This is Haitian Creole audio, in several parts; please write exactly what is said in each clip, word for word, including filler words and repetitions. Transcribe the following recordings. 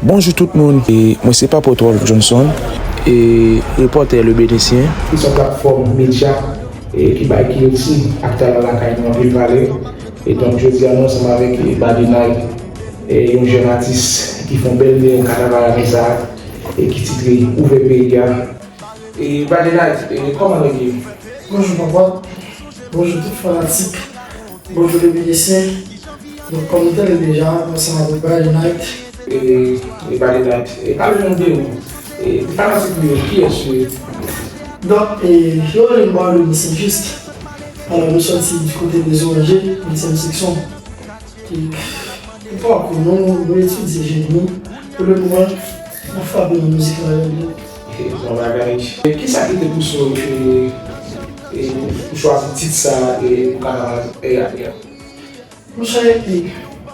Bonjou tout moun, e mwen se Papa Rodolphe Johnson, e repòtè Le Bénitien. Se yon platfòm medya, e ki bay kilti ak talan lakay nou anpil valè. E donk, jodi a, nou ansanm avèk, e, Badinay, e yon jèn atis ki fè yon bèl men nan kanaval ane sa a, e ki titre Ouvè Peyi a. E Badinay, e kòman nou ye? Bonjou, papa. Bonjou, tout fanatik. Bonjou, Le Bénitien. Donk, kòm nou te di deja, nou ansanm avèk Badinay. E, e Badinay, e pale nou de ou. E fanatik ou yo, kiyès yo ye? Donk, e, yo rele m Barlonis Saint-Juste. Alò, nou sòti di kote de Zoranje, vennsenm seksyon. E, e pakou, nou, nou etidye jeni. Pou le moman, n ap frape nan mizik la, yo. E, bon bagay. E kisa ki te pouse w, e, e, pou chwazi tit sa, e, pou kanaval, e, a, e, a? Monchè, e,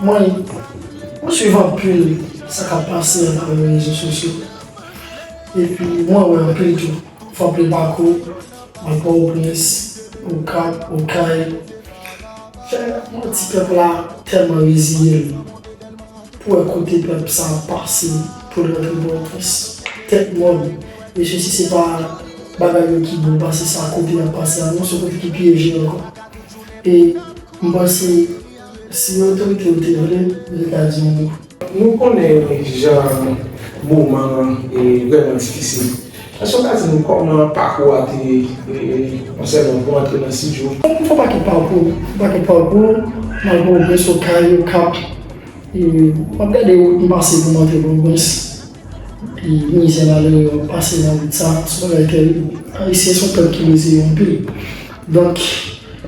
mwen, mwen swiv anpil sa k ap pase atravè rezo sosyo. Epi, mwen wè anpil tou. Fè anpil pakou, al Pòtoprens, Okap, Okay. Fè yon ti pèp la tèlman reziye l pou wè kote pèp sa ap pase pou l rantre Pòtoprens. Tèt mòn. Mesye, si se pa bagay yo ki bon pase sa kote y ap pase a, non, se kote ki pi eje ankò. E m panse, si otorite yo te vle, yo te ka di yon mo. Nou konnen jan moman an, e, vrèman difisil. Èske w ka di nou kòman pakou a te, e, non sèlman pou antre nan estidyo? M fè yon pakèt pakou, yon pakèt pakou, m al Pòtoprens, Okay, Okap, e, m ap gade wout m pase pou m antre Pòtoprens. E, mizè malere yo ap pase nan wout sa, se yon bagay tèrib. Ayisyen se yon pèp ki reziye anpil. Donk,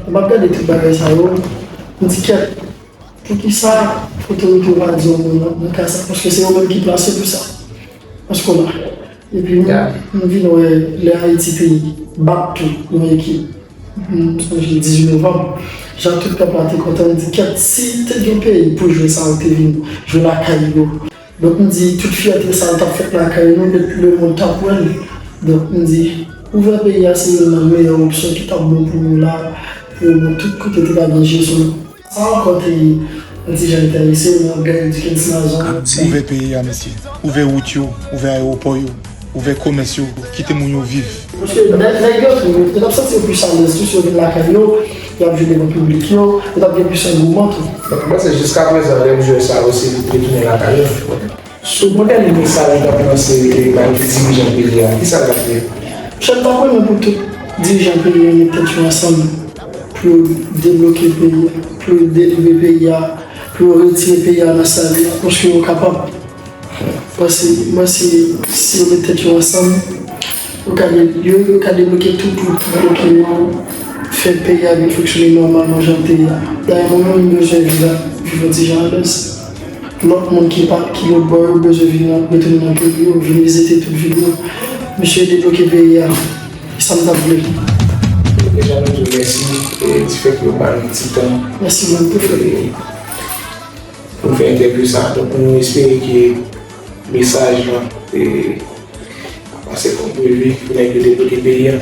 m ap gade tout bagay sa yo, m di kèt, poukisa otorite yo pa di yon mo nan, nan ka sa? Paske se yo menm ki plase pou sa. Èske w la? Epi m, m vin wè lè Ayiti te bat tou yon ekip. M sonje dizuit novanm. Jan tout pèp la te kontan, m di, kèt, si te gen peyi pou jwe sa yo te vin jwe lakay yo. Donk, m di, tout fyète sa yo t ap fèt lakay nou, lemonn t ap wè l. Donk, m di, ouvè peyi a se youn nan meyè opsyon ki t ap bon pou nou la, pou nou tout kote te ka gen je sou nou. Sa ankò te yon ti jan enterese m, m ap gade Dickens Nazon. Ouvè peyi a, mesye. Ouvè wout yo, ouvè ayewopò yo, ouvè komès yo, kite moun yo viv. Paske nèg, nèg yo tou, yo t ap santi yo plis alèz tou si yo vin lakay yo, y ap jwe devan piblik yo, yo t ap gen plis angouman tou. Donk, ou panse jiskaprezan, lè jwè sa yo se retounen lakay yo? Sou yon dènye mesaj ou t ap lanse, e, bay tout dirijan peyi a, kisa l t ap ye? Chèf, m t ap renmen pou tout dirijan peyi a met tèt yo ansanm pou yo debloke peyi a, pou yo delivre peyi a, pou yo retire peyi a nan sa li ye a, paske yo kapab. Paske, m panse, si yo met tèt yo ansanm, yo ka de-, yo, yo ka debloke tout wout ki bloke yo, fè peyi a vin fonksyone nòmalman jan l te ye a. Dayè, mwen menm, m bezwen viv, viv yon ti jan alèz. Lòt moun ki pa, ki lòt bò yo bezwen vin nan, retounen nan peyi yo, vin vizite tout vil yo. Mesye debloke peyi a. E sa m t ap vle. Deja nou di w mèsi, e, difèt ke w ba nou ti tan. Mèsi mwen tou, frè. E, pou n fè entèvyou sa. Donk, nou espere ke mesaj lan, e, ap pase kòm previ pou nèg yo debloke peyi a.